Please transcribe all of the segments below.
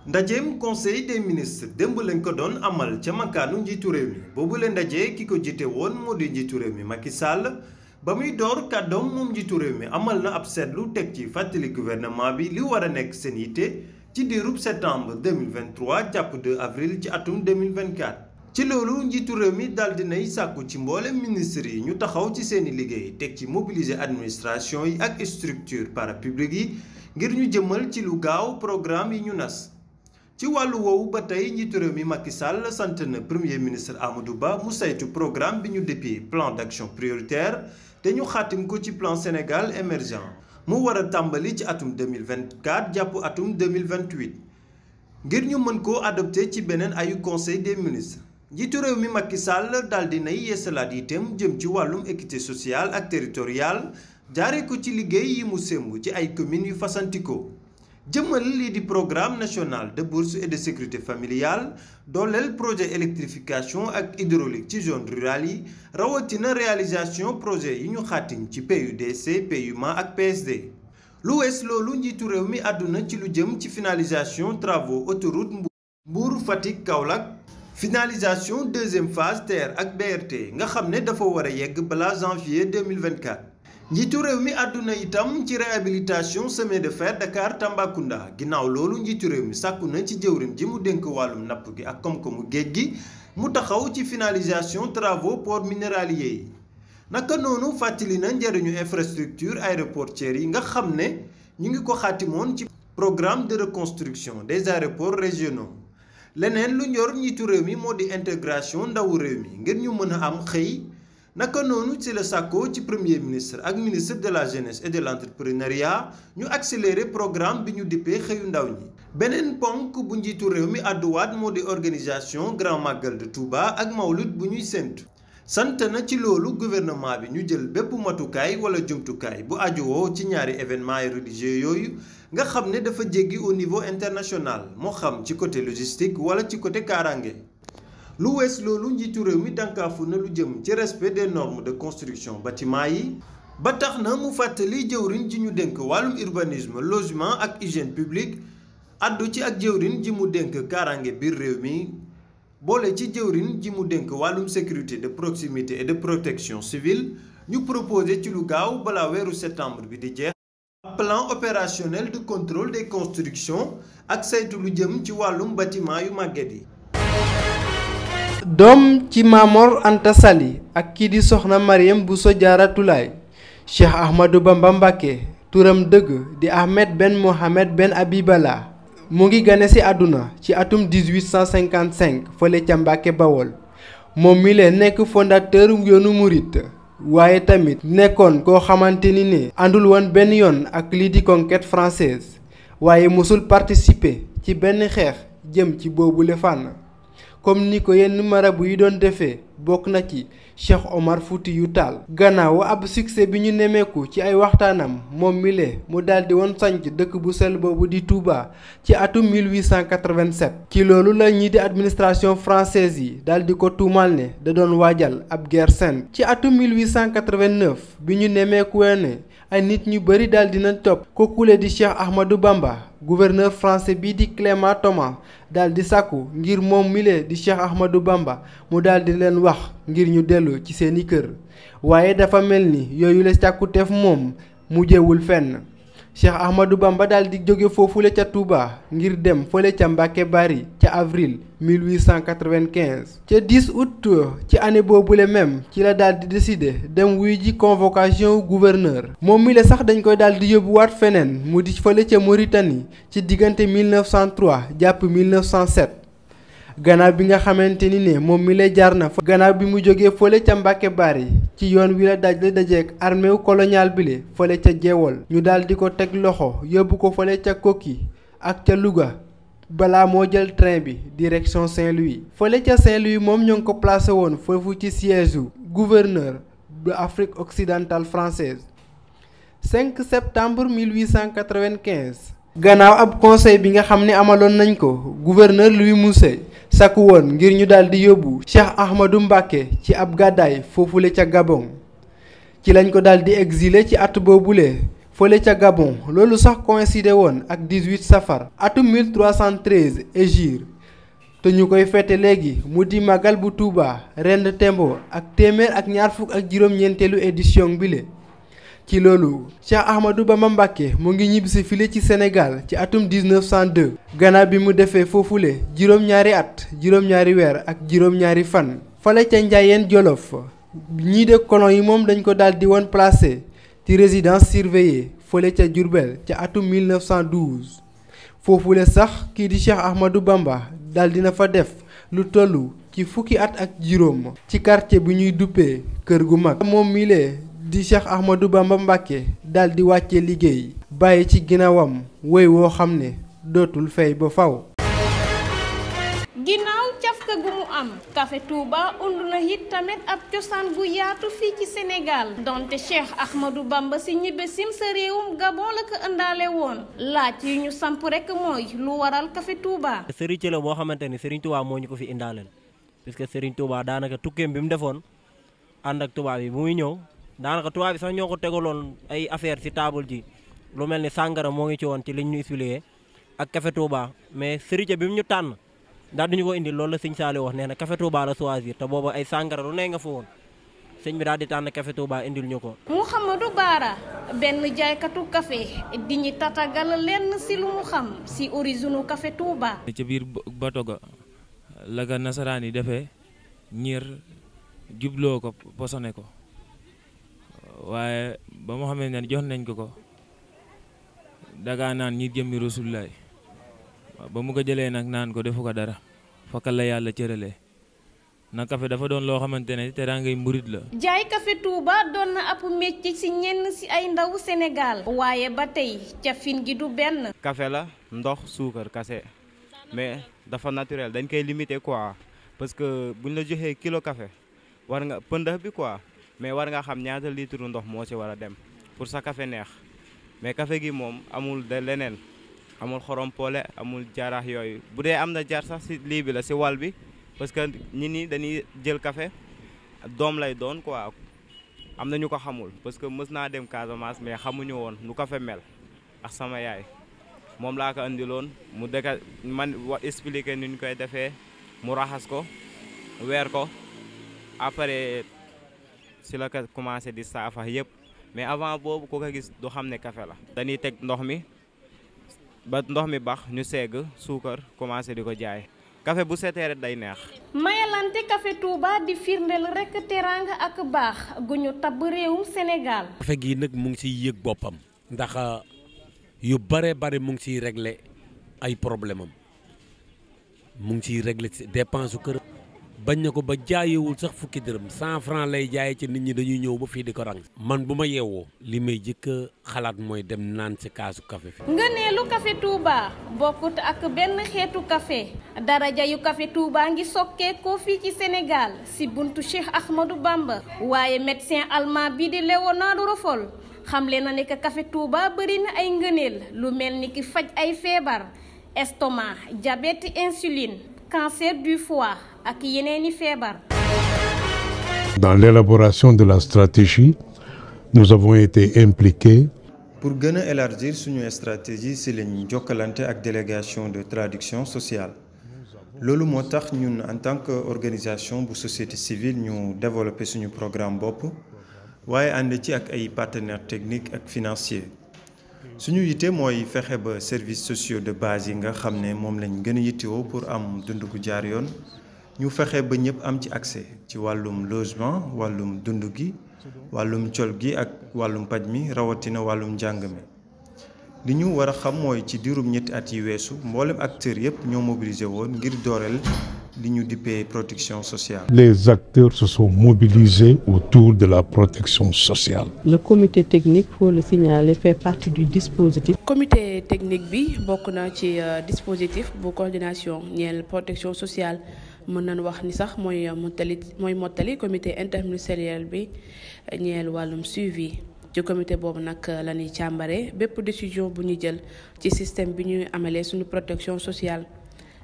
ndajeem conseil des ministres démb lañ ko doon amal ca makkaanu njiitu réew mi boobule ndaje ki ko jiite woon moo di njiitu réew mi Macky Sall ba muy door kàddoom moom njiitu réew mi amal na ab seetlu teg ci fàttali gouvernement bi li war a nekk seen yitte ci diirub septembre 2023 jàpp 2 avril ci atum 2024. ci loolu njiitu réew mi daal dinay sàkku ci mboolem ministre yi ñu taxaw ci seeni liggéey teg ci mobiliser administration yi ak structure parapublique yi ngir ñu jëmal ci lu gaaw programme yi ñu nas. ci wàllu woowu ba tey njiitu réew mi Macky Sall sant na premier ministre Amadou Ba mu saytu programme bi ñu déppee plan d'action prioritaire te ñu xaatim ko ci plan Sénégal émergent mu war a tàmbali ci atum 2024 jàpp atum 2028 ngir ñu mën koo adopté ci beneen ayu conseil des ministres. njiitu réew mi Macky Sall daal di nay yeesalaat itam jëm ci wàllum équité sociale ak territoriale jaare ko ci liggéey yi mu sémb ci ay communes yu fasantikoo jëmmal lii di programme national de bourse et de sécurité familiale dooleel projet électrification ak hydraulique ci zone rurale yi rawatina réalisation projet yi ñu xaatim ci PUDC PUMA ak PSD. lu wees loolu njiitu réew mi àdduna ci lu jëm ci finalisation travaux autoroute Mbour Fatick Kaolack finalisation deuxième phase TER ak BRT nga xam ne dafa war a yegg balaa janvier 2024. njiitu réew mi àdduna itam ci réhabilitation chemin de fer Dakar Tambacounda ginnaaw loolu njiitu réew mi sàkku na ci jëwriñ ji mu dénk wàllum napp gi ak koom-koomu géej gi mu taxaw ci finalisation travaux port minéralier yi. naka noonu fàttali na njëriñu infrastructure aéroportuaire yi nga xam ne ñu ngi ko xaatimoon ci programme de reconstruction des aéroports régionaux. leneen lu ñor njiitu réew mi moo di intégration ndawu réew mi ngir ñu mën a am xëy. naka noonu ci la sàkkoo ci premier ministre ak ministre de la jeunesse et de l'entrepreneuriat ñu accélérer programme bi ñu dippee xëyu ndaw ñi. beneen ponk bu njiitu réew mi àdduwaat moo di organisation grand magal de Touba ak mawlud bu ñuy séntu. sant na ci loolu gouvernement bi ñu jël bépp matukaay wala jumtukaay bu ajuwoo ci ñaari événements religieux yooyu nga xam ne dafa jéggi au niveau international moo xam ci côté logistique wala ci côté kaaraange. lu wees loolu njiitu réew mi dànkaafu na lu jëm ci respect des normes de construction bâtiment yi ba tax na mu fàttali jëwriñ ji ñu dénk wàllum urbanisme logement ak hygiène publique addu ci ak jëwriñ ji mu dénk kaaraange biir réew mi boole ci jëwriñ ji mu dénk wàllum sécurité de proximité et de protection civile ñu proposé ci lu gaaw balaa weeru septembre bi di jeex plan opérationnel de contrôle des constructions ak saytu lu jëm ci wàllum bâtiment yu màgget yi. doom ci Mamor Anta Sali ak kii di soxna Mariam Bousso Diarra Toulaye Cheikh Ahmadou Bamba Mbacké turam dëgg di Ahmed Ben Mohamed Ben Abiballah mu ngi gane ci àdduna ci atum 1855 fële ca Mbacké Bawol moom mi leen nekk fondateur yoonu murit waaye tamit nekkoon koo xamante ni ne àndul woon benn yoon ak lii di conquête française waaye mosul participer ci benn xeex jëm ci boobule fànn comme ni ko yenn marabu yi doon defee bokk na ci Cheikh Omar Foutiyou Tall. gannaaw ab succès bi ñu nemmeeku ci ay waxtaanam moom mile mu daldi woon sanc dëkk bu sell boobu di Touba ci atum 1887. ci loolu la ñii di administration française yi daldi ko tuumal ne da doon waajal ab guerre sainte. ci atum 1889 bi ñu nemmeeku ne ay nit ñu bari daldi nañ topp kookule di Cheikh Ahmadou Bamba gouverneur français bii di Clément Thomas daldi sàkku ngir moom mile di Cheikh Ahmadou Bamba mu daldi leen wax ngir ñu dellu ci seeni kër waaye dafa mel ni yooyu la càkkuteef moom mujjewul fenn Cheikh Ahmadou Bamba daldi jóge foofule ca Touba ngir dem fële ca Mbacké Bari ca avril 1895. ca 10 août ci année boobule même ci la daldi décider dem wuy ji convocation gouverneur moom mi la sax dañ koy daldi yóbbuwaat feneen mu di fële ca Mauritanie ci diggante 1903 jàpp 1907. gannaaw bi nga xamante ni ne moom mi lay jaar na fa gannaaw bi mu jógee fële ca Mbacké Bari ci yoon wi la dajeek armée coloniale bile fële ca Jeewol ñu daldi ko teg loxo yóbbu ko fële ca Koki ak ca Louga balaa moo jël train bi direction Saint-Louis. fële ca Saint-Louis moom ñoo ngi ko placé woon foofu ci siège u gouverneur de Afrique occidentale française 5 septembre 1895. gannaaw ab conseil bi nga xam ne amaloon nañ ko gouverneur Louis Moussé sakku woon ngir ñu daldi yóbbu Cheikh Ahmadou Mbacké ci ab gàddaay foofule ca Gabon ci lañ ko daldi exilé ci at boobule fële ca Gabon loolu sax coïncidé woon ak 18 safar atum 1313 hégire te ñu koy fête léegi mu di màggal bu Touba ren tembo ak téeméer ak ñaar fukk ak juróom-ñeenteelu édition bile. ci loolu Cheikh Ahmadou Bamba Mbacké mu ngi ñibbisi file ci Sénégal ci atum 1902 gannaaw bi mu defee foofule juróom-ñaari at juróom-ñaari weer ak juróom-ñaari fan. fale ca Njaayeen Jolof ñii de colon yi moom dañ ko daal di woon placé ci résidence surveillée fële ca Diourbel ca atum 1912 foofule sax kii di Cheikh Ahmadou Bamba daal dina fa def lu toll ci fukki at ak juróom ci quartier bi ñuy duppee kër gu mag. moom milee di Cheikh Ahmadou Bamba Mbacké daal di wàcce liggéey bàyyi ci ginnaawam woy woo xam ne dootul fay ba faw. ginnaaw cafka gu mu am Café Touba undu na it tamit ab cosaan gu yaatu fii ci Sénégal donte Cheikh Ahmadou Bamba si ñibbesim sa réewum Gabon la ko ëndaale woon laaj yu ñu samp rek mooy lu waral Café Touba. Serigne la boo xamante ni Serigne Touba moo ñu ko fi indaaleel parce que Serigne Touba daanaka tukkeem bi mu defoon ànd ak tubaab yi bu muy ñëw daanaka tubaab bi sax ñoo ko tegaloon ay affaire ci table ji lu mel ni sàngara moo ngi ci woon ci liñ ñu expliqué ak Café Touba mais Serigne bi mu ñu tànn. daal duñu ko indi loolu la sëñ Saliou wax nee na Café Touba la choisir te booba ay sàngara lu ne nga fa woon sëñ bi daal di tànn Café Touba indil ñu ko. Mouhamadou Bara benn jaaykatu café di ñu tatagal lenn si lu mu xam si origine Café Touba. ca biir bato ga la ga nasaraan yi defee ñiir jubloo ko posone ko waaye ba mu xamee ne jox nañ ko dagaa naan ñi jëmmi Rasulullaay ba mu ko jëlee nag naan ko defu ko dara fokkal la yàlla cëralee na café dafa doon loo xamante ne teraangay murit la. jaay Café Touba doon na ab métier ci ñenn ci ay ndawu Sénégal waaye ba tey cafin gi du benn. café la ndox suukar kase mais dafa naturel dañ koy limité quoi parce que buñ la joxee kilo café war nga pëndax bi quoi mais war nga xam ñaata litre ndox moo ci war a dem pour sa café neex mais café gi moom amul de leneen. amul xorom poole amul jaraax yooyu bu dee am na jar sax ci lii bi la ci wal bi parce que nit ñi dañuy jël café doom lay doon quoi am na ñu ko xamul parce que mës naa dem Casamance mais xamuñu woon nu café mel ak sama yaay moom laa ko andiloon mu dëkka man expliquer ni ñu koy defee mu raxas ko weer ko après ci la ko commencé di saafa yëpp mais avant boobu ku ko gis du xam ne café la dañuy teg ndox mi ba ndox mi bax ñu segg suukar commencé di ko jaay café bu setee rek day neex. mayalante Café Touba di firndeel rek teraanga ak baax gu ñu tabb réewum Sénégal. café gi nag mu ngi ciy yëg boppam ndax yu bare mu ngi ciy régler ay problème am mu ngi ciy régler dépense su kër bañ na ko ba jaayewul sax fukki dërëm 100 francs lay jaay ci nit ñi dañuy ñëw ba fii di ko rang. man bu ma yeewoo li may jëkk a xalaat mooy dem naan ci kaasu café fi. ngëneelu Café Touba bokkut ak benn xeetu café daraja yu Café Touba ngi sokkeekoo fii ci Sénégal si buntu Cheikh Ahmadou Bamba waaye médecin allemand bii di Léonard Roffol xamle na ne que Café Touba bëri na ay ngëneel lu mel ni ki faj ay feebar estomac diabète insuline cancer du foie ak yeneeni feebar. Dans l'élaboration de la stratégie, nous avons été impliqués. pour gën a élargir suñu stratégie ci lañ jokkalante ak délégation de traduction sociale loolu moo tax ñun en tant que organisation bu société civile ñu développé suñu programme bopp waaye ànd ci ak ay partenaires techniques ak financiers suñu yite mooy fexe ba services sociaux de base yi nga xam ne moom lañ gën a yittewoo pour am dund gu jaar yoon ñu fexe ba ñëpp am ci accès ci wàllum logement wàllum dund gi wàllum col gi ak wàllum paj mi rawatina wàllum njàng mi li ñu war a xam mooy ci diirum ñetti at yi weesu mboolem acteurs yëpp ñoo mobilisé woon ngir dooreel li ñu dippee protection sociale. Les acteurs se sont mobilisés autour de la protection sociale. Le comité technique, faut le signaler, fait partie du dispositif. Comité technique bi bokk na ci dispositif bu coordination ñeel protection sociale mën nañ wax ni sax mooy mottali comité interministériel bi ñeel wàllum suivi. ci comité boobu nag la ñuy càmbaree bépp décision bu ñu jël ci système bi ñuy amalee suñu protection sociale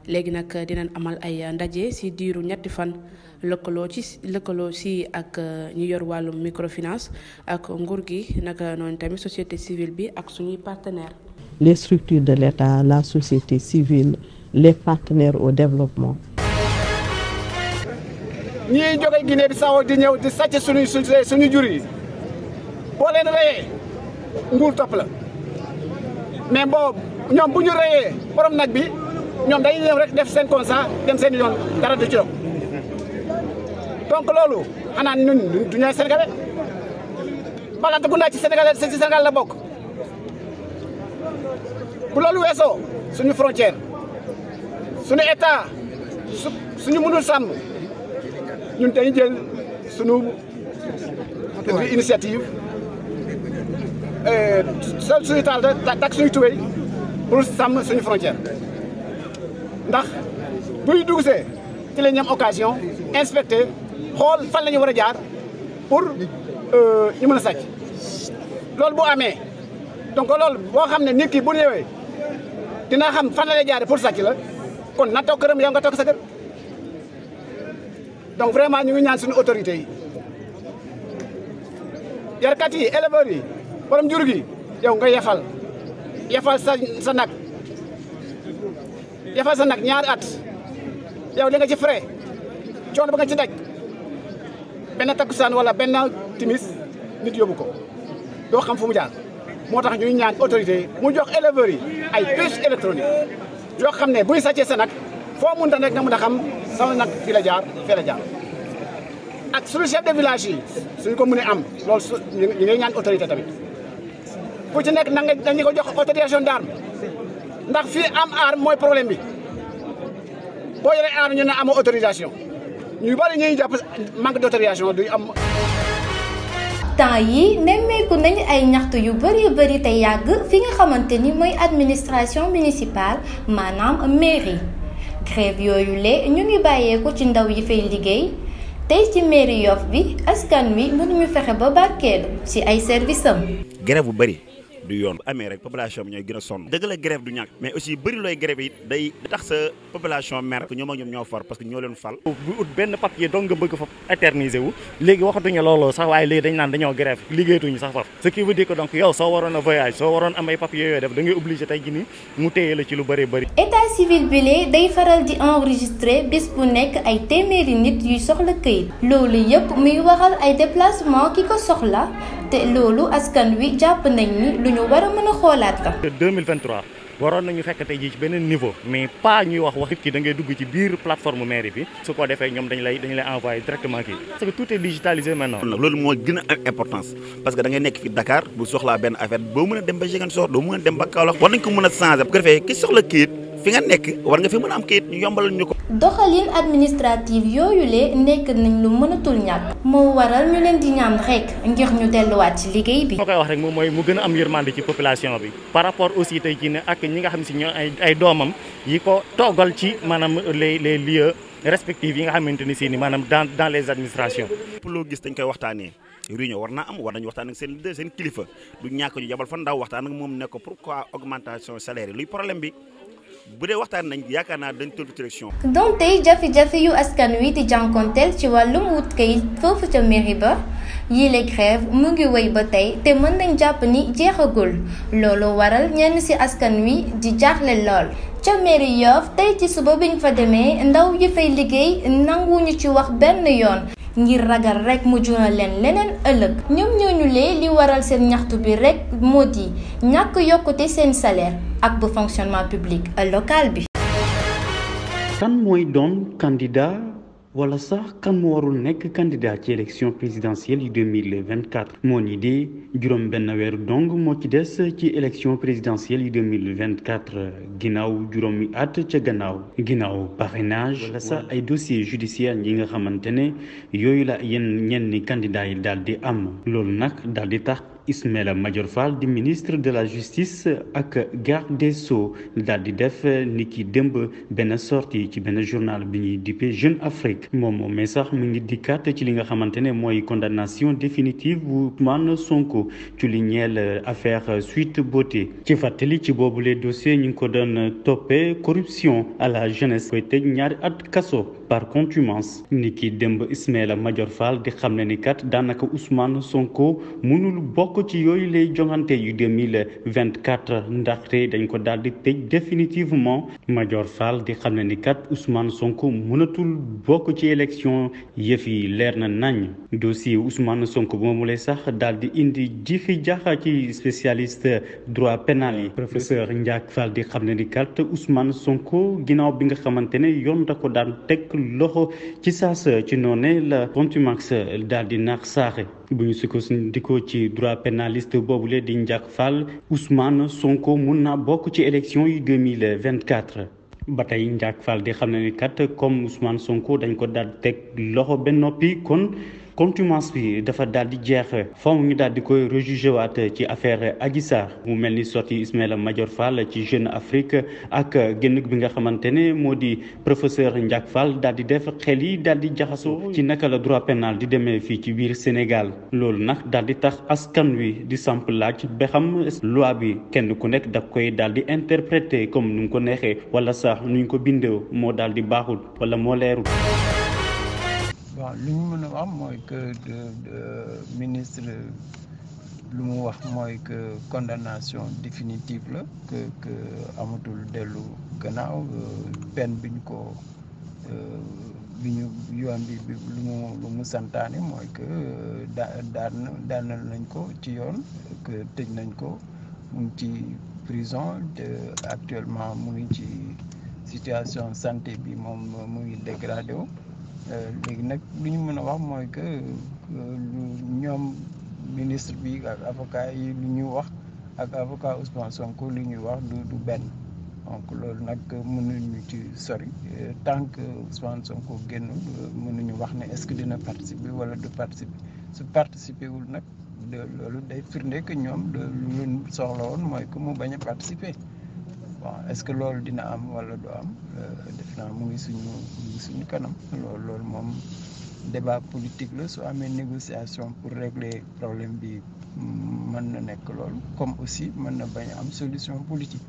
léegi nag dinañ amal ay ndaje ci diiru ñetti fan lëkkaloo ci ak ñi yor wàllum microfinance ak nguur gi naka noonu tamit société civile bi ak suñuy partenaires. Les structures de l'État, la société civile, les partenaires au développement. ñii jóge Guinée Bissau di ñëw di sàcc suñu jur yi boo leen reyee nguur topp la mais boobu ñoom bu ñu reyee borom nag bi ñoom dañuy ñëw rek def seen constat dem seen yoon dara du ci doon donc loolu xanaa ñun du ñooy sénégalais balante bu naa ci Sénégal la bokk bu loolu weesoo suñu frontière suñu état suñu mënul sàmm ñun dañuy jël suñu initiative sol suñu taal tak suñu tubéy pour sàmm suñu frontière ndax buy dugg see ci la ñu am occasion inspecter xool fan la ñu war a jaar pour ñu mën a sàcc loolu bu amee donc loolu boo xam ne nit ki bu ñëwee dina xam fan la lay jaaree pour sàcc la kon na toog këram yow nga toog sa kër donc vraiment ñu ngi ñaan suñu autorités yi yarkat yi éleveurs yi borom jur gi yow nga yefal sa nag ñaari at yow li nga ci frais coono ba nga ci daj benn takkusaan wala benn timis nit yóbbu ko doo xam fu mu jaar moo tax ñuy ñaan autorité yi mu jox éleveurs yi ay puces électroniques yoo xam ne buy sàccee sa nag foo mun ta nekk nga mën a xam sama nag fii la jaar fii la jaar ak suñu chef de village yi suñu ko mënee am loolu ñu ngi ñaan autorité tamit ku ci nekk dañu ko jox autorisation d'arme ndax fii am arme mooy problème bi boo yoree arme ñu ne amoo autorisation ñu bari ñuy jàpp manque d'autorisation du am. temps yi nemmeeku nañu ay ñaxtu yu bari te yàgg fi nga xamante ni mooy administration municipale maanaam mairie grève yooyu le ñu ngi bàyyeeku ci ndaw yi fay liggéey tey ci mairie Yoff bi askan wi mënuñu fexe ba barkeelu ci ay service am. grève bu bari du yoon bu amee rek population bi ñooy gën a sonn dëgg la grève du ñàkk mais aussi bëri looy grève yi day tax sa population mer ñoom ak ñoom ñoo far parce que ñoo leen fal bu ut benn papier donc nga bëgg fa éterniser wu léegi waxatuñu loolu sax waaye léegi dañ naan dañoo grève liggéeyatuñu sax faf ce qui veut dire que donc yow soo waroon a voyage soo waroon am ay papiers yooyu def da ngay obligé tey ji ni mu téye la ci lu bëri bëri. état civil bi lee day faral di enregistrer bés bu nekk ay téeméeri nit yuy soxla këyit loolu yëpp muy waral ay déplacement ki ko soxla te loolu askan wi jàpp nañ ni lu ñu war a mën a xoolaat la. 2023 waroon nañu fekk tey jii ci beneen niveau mais pas ñuy wax nit ki da ngay dugg ci biir plateforme mairie bi su ko defee ñoom dañu lay envoyer directement kii parce que tout est digitalisé maintenant. loolu moo gën a am importance parce que da ngay nekk fi Dakar bu soxlaa benn affaire boo mën a dem ba Ziguinchor doo mën a dem ba Kaolack war nañ ko mën a changer bu ko defee ki soxla kayit fi nga nekk war nga fi mën a am kayit ñu yombalal ñu ko. doxalin administratif yooyu le nekk nañ lu mënatul ñàkk moo waral ñu leen di ñaan rek ngir ñu delluwaat ci liggéey bi. moo koy wax rek moom mooy mu gën a am yërmande ci population bi par rapport aussi tey jii ne ak ñi nga xam si ñoo ay doomam yi ko toogal ci maanaam les lieux respectifs yi nga xamante ni si ni maanaam dans les administrations. pour loo gis dañ koy waxtaanee réunion war naa am war nañu waxtaan ak seen kilifa du ñàkk ñu jabal fa ndaw waxtaan ak moom ne ko pourquoi augmentation salaire luy problème bi. bu dee waxtaan nañ yaakaar naa dañ tënk direction. donc tey jafe-jafe yu askan wi di jànkonteel ci wàllum wut kayit foofu ca mairie ba yile grève mu ngi wéy ba tey te mën nañ jàpp ni jeexagul loolu waral ñenn ci askan wi di jaaxle lool. ca mairie Yoff tey ci suba biñ fa demee ndaw yi fay liggéey nanguwuñu ci wax benn yoon ngir ragal rek mu jural leen leneen ëllëg ñoom ñooñu lee li waral seen ñaxtu bi rek moo di ñàkk yokkute seen salaire ak bu fonctionnement public local bi. kan mooy doon candidat wala sax kan mu warul nekk candidat ci élection présidentielle yu 2024 moo ni de juróom benn weer dong moo ci des ci élection présidentielle yu 2024 ginnaaw juróomi at ca ginnaaw parrainage wala sax ay dossier judiciaire yi nga xamante ne yooyu la ñenn candidat yi daal di am loolu nag daal di tax Ismaïla Madior Fall di ministre de la justice ak garde des sceaux daal di def ni ki démb benn sortie ci benn journal bi ñuy dippee Jeune Afrique moom mais sax mu ngi dikkaat ci li nga xamante ne mooy condamnation définitive bu Ousmane Sonko ci li ñeel affaire Sweet Beauté ci fàttali ci boobule dossier ñu ngi ko doon toppee corruption à la jeunesse koy tëj ñaari at kaso par contumace ni ki démb Ismaïla Madior Fall di xam ne ni kat daanaka Ousmane Sonko mënul bokk ci yooyu lay jongante yu 2024 ndaxte dañ ko daal di tëj définitivement Madior Fall di xam ne ni kat Ousmane Sonko mënatul bokk ci élection yëf yi leer na nañ dossier Ousmane Sonko moomu lay sax daal di indi jifi jaxa ci spécialiste droit pénal yi professeur Ndiak Fall di xam ne ni kat Ousmane Sonko ginnaaw bi nga xamante ne yoon da ko daan teg loxo ci saas ci noone la contumace daal di naax saaxe bu ñu sukkandikoo ci droit pénaliste boobule di Ndiak Fall Ousmane Sonko mun naa bokk ci élection yi 2024 ba tey Ndiak Fall di xam ne ni kat comme Ousmane Sonko dañ ko daal teg loxo ba noppi kon contumace bi dafa daal di jeex faaw ñu daal di koy rejugé waat ci affaire Adji Sarr mu mel ni sorti Ismaïla Madior Fall ci Jeune Afrique ak génn bi nga xamante ne moo di professeur Ndiak Fall daal di def xel yi daal di jaxasoo ci naka la droit pénal di demee fii ci biir Sénégal loolu nag daal di tax askan wi di samp laaj ba xam loi bi kenn ku nekk daf koy daal di interpréter comme nu mu ko neexee wala sax nu ñu ko bindee moo daal di baaxul wala moo leerul. bon li ñu mën a wax mooy que ministre lu mu wax mooy que condamnation définitive la que amatul dellu gannaaw peine bi ñu ko bi ñu yoon bi lu mu santaane mooy que daan nañ ko ci yoon que tëj nañ ko mu ngi ci prison actuellement mu ngi ci situation santé bi moom mu ngi dégradé wu. léegi nag lu ñu mën a wax mooy que ñoom ministre bi ak avocat yi lu ñuy wax ak avocat Ousmane Sonko lu ñuy wax du benn donc loolu nag mënuñu ci sori tant que Ousmane Sonko génnul mënuñu wax ne est-ce que dina participer wala du participer su participer wul nag loolu day firnde que ñoom lu leen soxla woon mooy que mu bañ a participer. bon est-ce que loolu dina am wala du am def naa mu ngi suñu kanam loolu moom débat politique la su amee négociation pour régler problème bi mën na nekk loolu comme aussi mën na bañ a am solution politique.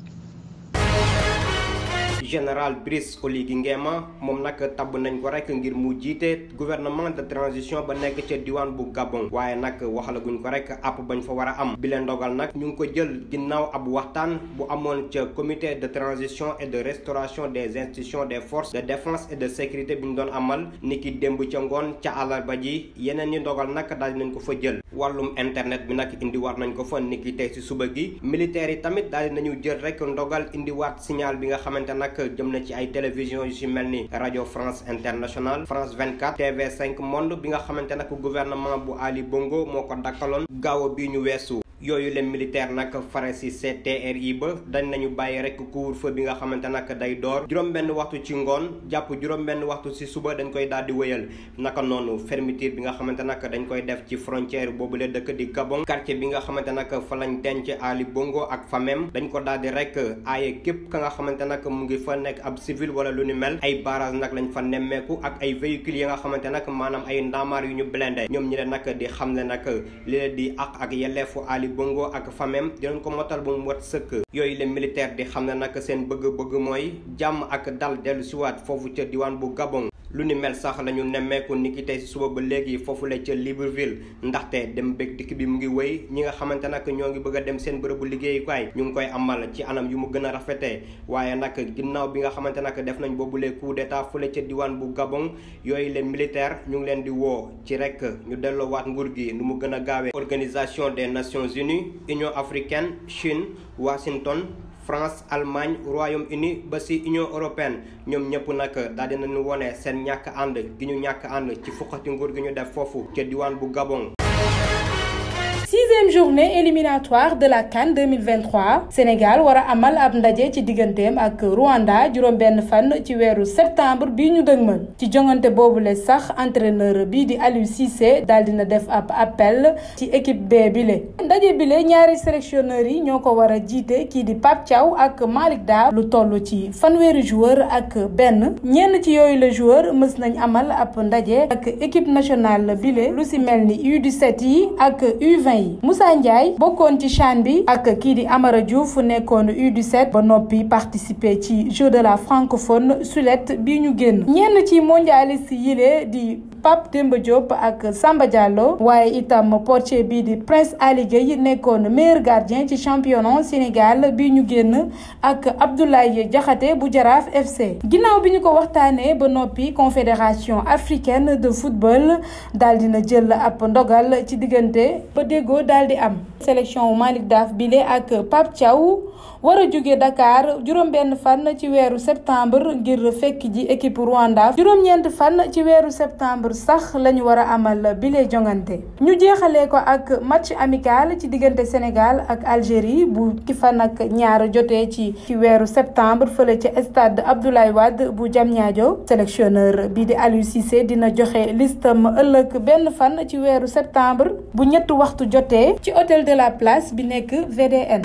général Brice Oligui Nguema moom nag tabb nañ ko rek ngir mu jiite gouvernement de transition ba nekk ca diwaan bu Gabon waaye nag waxalaguñ ko rek app bañ fa war a am bi leen ndogal nag ñu ngi ko jël ginnaaw ab waxtaan bu amoon ca comité de transition et de restauration des institutions des forces de défense et de sécurité bi ñu doon amal niki démb ca ngoon ca àllarba ji yeneen ñi ndogal nag daal nañ ko fa jël wàllum internet bi nag indiwaat nañ ko fa niki tey ci suba gi militaires yi tamit daal nañu jël rek ndogal indiwaat signal bi nga xamante nag jëm na ci ay télévision yu ci mel ni Radio France Internationale France 24 TV5 Monde bi nga xamante nag gouvernement bu Ali Bongo moo ko dakkaloon gaaw bi ñu weesu yooyu leen militaire nag fare ci CTRI ba dañ nañu bàyyi rek couvre-feu bi nga xamante nag day door juróom-benn waxtu ci ngoon jàpp juróom-benn waxtu ci suba dañ koy daal di wëyal naka noonu fermeture bi nga xamante nag dañ koy def ci frontière boobule dëkk di Gabon quartier bi nga xamante nag fa lañ denc Ali Bongo ak famem dañ ko daal di rek aaye képp ka nga xamante nag mu ngi fa nekk ab civil wala lu ni mel ay barrage nag lañ fa nemmeeku ak ay véhicules yi nga xamante nag maanaam ay ndaamaar yu ñu blindé ñoom ñi leen nag di xam ne nag li leen di ak yelleefu Ali Bongo ak famem dinañ ko motal bu mu wat sëkk yooyu les militaires di xam ne nag seen bëgg-bëgg mooy jàmm ak dal dellu siwaat foofu ca diwaan bu Gabon lu ni mel sax lañu nemmeeku niki tey ci suba ba léegi foofu la ca Libreville ndaxte dem bég dikk bi mu ngi wéy ñi nga xamante nag ñoo ngi bëgg a dem seen bërëbu liggéeyukaay ñu ngi koy amal ci anam yu mu gën a rafetee waaye nag ginnaaw bi nga xamante nag def nañ boobule coup d'état fële ca diwaan bu Gabon yooyu les militaires ñu ngi leen di woo ci rek ñu delloowaat nguur gi nu mu gën a gaawee Organisation des Nations Unies Union africaine Chine Washington France Allemagne Royaume-Uni ba ci Union européenne ñoom ñëpp nag daal dinañu wone seen ñàkk ànd gi ñu ñàkk ànd ci fukkati nguur gi ñu def foofu ca diwaan bu Gabon. 6 6e journée éliminatoire de la CAN 2023 Sénégal war a amal ab ndaje ci digganteem ak Rwanda juróom-benn fan ci weeru septembre bii ñu dëgmal ci jongante boobule sax entraîneur bii di Aliou Cissé daal dina def ab appel ci équipe B bile ndaje bile ñaari sélectionneurs yi ñoo ko war a jiite kii di Pape Thiaw ak Malick Daaf lu toll ci fanweeri joueur ak benn ñenn ci yooyu la joueur mës nañ amal ab ndaje ak équipe nationale bile lu si mel ni U17 yi ak U20 yi Moussa Ndiaye bokkoon ci CHAN bi ak kii di Amara Diouf nekkoon U17 ba noppi participer ci Jeux de la francophone Sulet bi ñu génn ñenn ci mondialiste yile di Pape Demba Diop ak Samba Diallo waaye itam portier bii di Prince Ali Gueye nekkoon meilleur gardien ci championnat Sénégal bi ñu génn ak Abdoulaye Diakhaté bu Jaraaf FC ginnaaw bi ñu ko waxtaanee ba noppi confédération africaine de football daal dina jël ab ndogal ci diggante ba déggoo daal di am sélection Malick Daaf bile ak Pape Thiaw war a jóge Dakar juróom-benn fan ci weeru septembre ngir fekk ji équipe Rwanda juróom-ñeent fan ci weeru septembre sax lañu war a amal bile jongante ñu jeexalee ko ak match amical ci diggante Sénégal ak Algérie bu ki fan ak ñaar jotee ci weeru septembre fële ci stade Abdoulaye Wade bu Diamniadio sélectionneur bii di Aliou Cissé dina joxe listam ëllëg benn fan ci weeru septembre bu ñetti waxtu jotee ci hôtel de la Place bi nekk VDN